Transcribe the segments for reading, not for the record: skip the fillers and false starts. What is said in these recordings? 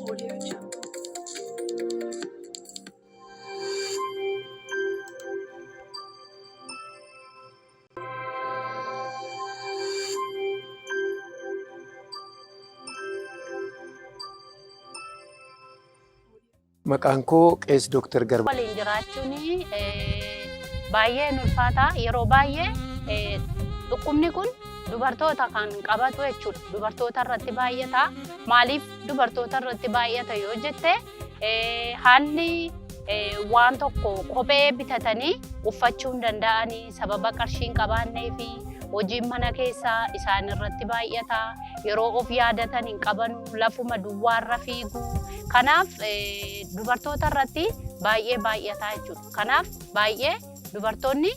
Audio Jungle. Maqaan koo Qees Dooktar Garba. Waliin jiraachuun baay'ee hin ulfaata. Yeroo baay'ee dhukkubni kun dubartoota kan qabatu jechuudha. Dubartoota irratti baay'ata. Maaliif dubartoota irratti baay'ata yoo jette, haalli waan tokko kophee bitatanii uffachuu hin danda'anii sababa qarshii hin qabaannee fi hojiin mana keessaa isaan irratti baay'ata. Yeroo of yaadatan hin qabanu, lafuma duwwaarra fiigu. Kanaaf dubartoota irratti baay'ee baay'ata jechuudha. Kanaaf baay'ee dubartoonni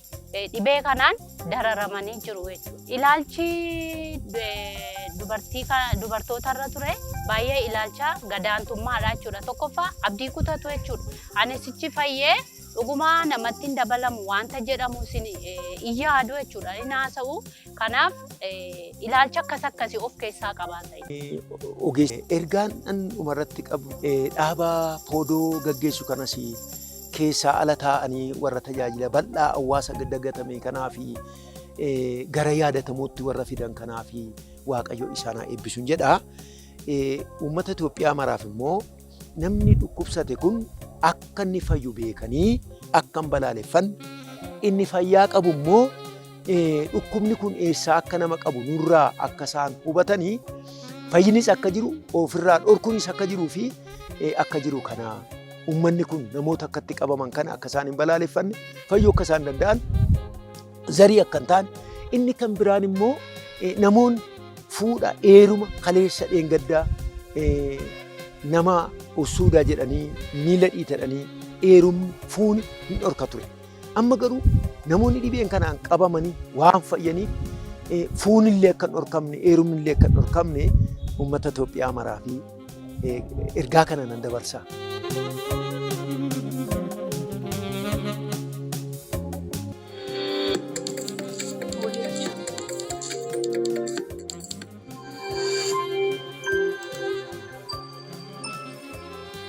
dhibee kanaan dararamanii jiru jechuudha. Ilaalchi dubartii dubartoota irra ture baay'ee ilaalcha gadaantummaadha jechuudha. Tokkoffaa, abdii kutatu jechuudha. Ani sichi fayyee dhugumaa namatti hin dabalamu wanta jedhamu isin hin yaadu jechuudha. Hin haasa'u. Kanaaf ilaalcha akkas akkasii of keessaa qabaata. Ogeessa ergaan an dhumarratti qabu, dhaaba poodoo gaggeessu kanas keessaa ala taa'anii warra tajaajila bal'aa hawaasa dagatame kanaa fi gara yaadatamuutti warra fidan kanaa fi Waaqayyo isaan haa eebbisuun jedha. Uummata Itoophiyaa maraaf immoo namni dhukkubsate kun akka inni fayyu beekanii akka hin balaaleffanne, inni fayyaa qabu immoo dhukkubni kun eessaa akka nama qabu nurraa akka isaan hubatanii, fayyinis akka jiru, ofirraa dhorkuunis akka jiruu fi akka jiru kana, uummanni kun namoota akkatti qabaman kana akka isaan hin balaaleffanne, fayyuu akka isaan danda'an, zarii akka hin taane. Inni kan biraan immoo namoonni fuudha eeruma kaleessa dheengaddaa nama ussuudaa jedhanii miila dhiitadhanii eerumni fuuni hin dhorka ture. Amma garuu namoonni dhibeen kanaan qabamanii waan fayyaniif, fuunillee akka hin dhorkamne, eerumnillee akka hin dhorkamne uummata Itoophiyaa maraa fi ergaa kana nan dabarsa.